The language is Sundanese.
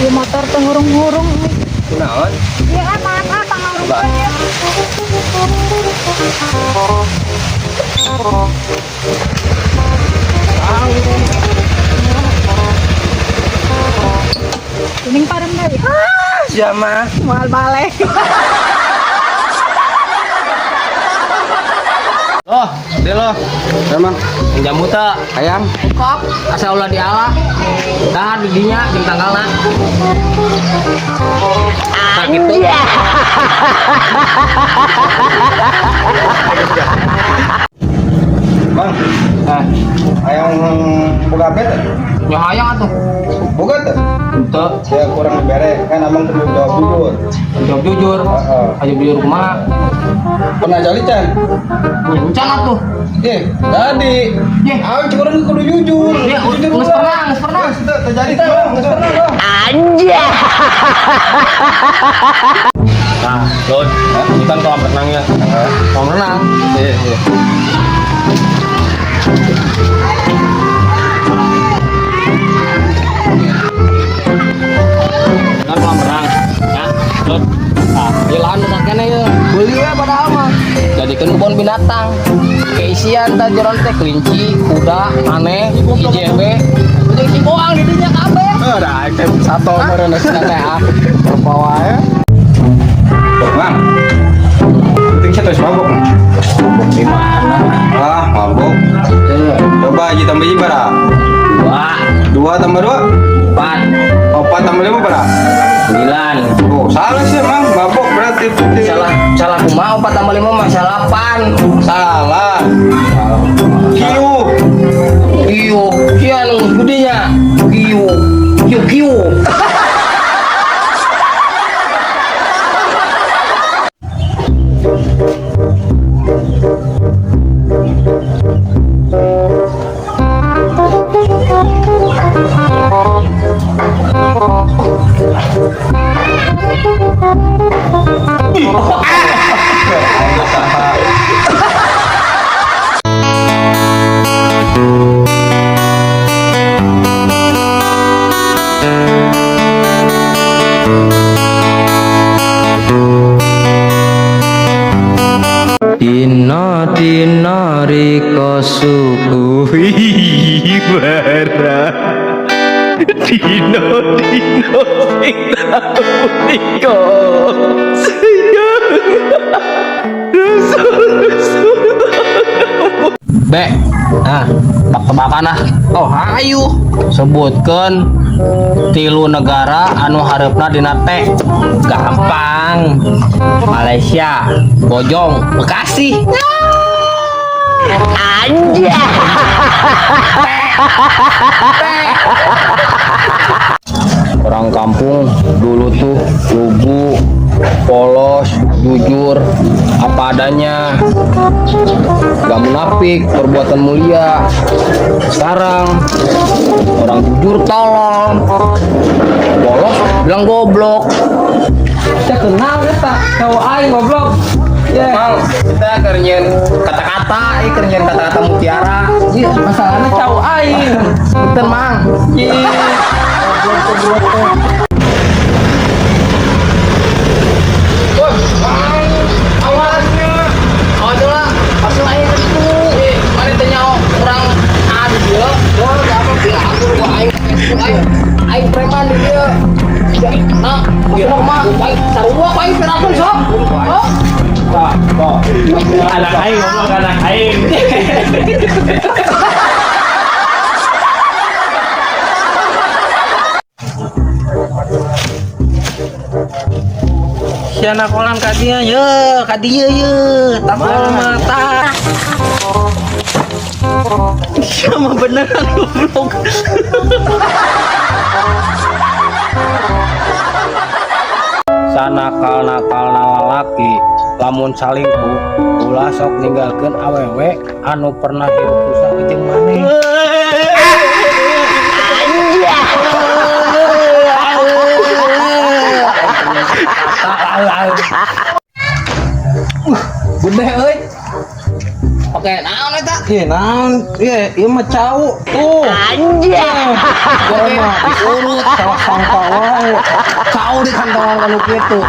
Ieu motor teh hurung-hurung euy. Kunaon? Iya ah, maaf ah, pangurungkeun ya. Kuning parem deui. Ah, sia mah. Moal balik. Loh, deh loh. Emang Jamu teh ayam. kop asal ulah diala. Tah di dinya jeung tanggalna. Nah gitu. Bang, Eh, ayam boga bet? nya hayang atuh. Boga teh? Henteu, Ya kurang dibere, kan abang kudu jawab jujur. jawab jujur. Heeh. Ayo jujur kumaha? Pernah jadi can? Encan atuh. Eh, tadi. Ye. Ah, curang kudu jujur. Ya, Jujur geus ulah. pernah, geus pernah. Geus teu terjadi, Bang. Geus pernah, Bang. Nah, Lod, ini kan kolam renangnya. Kolam renang. Iya, iya. Kan kolam renang. Ya, Lod. Nah, di lahan nu kakekna ye. Beuli we padahal mah. Jadikeun kebun binatang. Keisian tah jeron teh kelinci, kuda, aneh, IJB. Jeung si boang di dinya kabeh. Eh, dah teh satu meureun Teh ah. rupa wae. Bang. Penting saya terus mabok. Mabok di mana? Ah, mabok. Coba aja tambah hiji bara. Dua, Dua tambah dua, empat, empat tambah lima bara. sembilan. Oh, salah sih emang mabok berarti. Salah, salah kumaha 4 tambah 5 mah 8. Salah. Kiu. Kiu, kieu anu gedenya. Kiu, kiu kiu. Dina dina rika suku bara dina dina sing tau nika B. Nah, tebak-tebakan ah. Oh, hayu. Sebutkeun tilu negara anu hareupna dina T. Gampang. Malaysia, Bojong, Bekasi. Anjay. Orang kampung dulu tuh lugu, polos, jujur, apa adanya, gak munafik, perbuatan mulia. Sekarang orang jujur tolong, polos bilang goblok. Saya kenal eta kau aing goblok. Ya, Mang, kita kerjain kata-kata, ini kerjain kata-kata mutiara. iya masalahnya cau aing. Betul, Mang. Iya. Goblok teh. Awasnya, awas lah, awas lah aing itu. Mana tanya orang A di dia, gua gak apa sih, aku gua aing, aing, aing preman di dia. Nah, maksudnya mah, aing sarua aing perampun sok. Oh. Anak aing ngomong anak aing. Sia nakolan ka dia ye, ka dia ye, tapol mata. Sia mah beneran goblok. Sanakal-nakal lalaki lamun salingkuh ulah sok ninggalkeun awewe anu pernah hirup susah jeung maneh. Gede euy. Oke, naon eta? Iya, naon? Iya, ieu mah cau. Tuh. Anjay. Gua mah diurut Salah sangka wae. tong kanu kitu.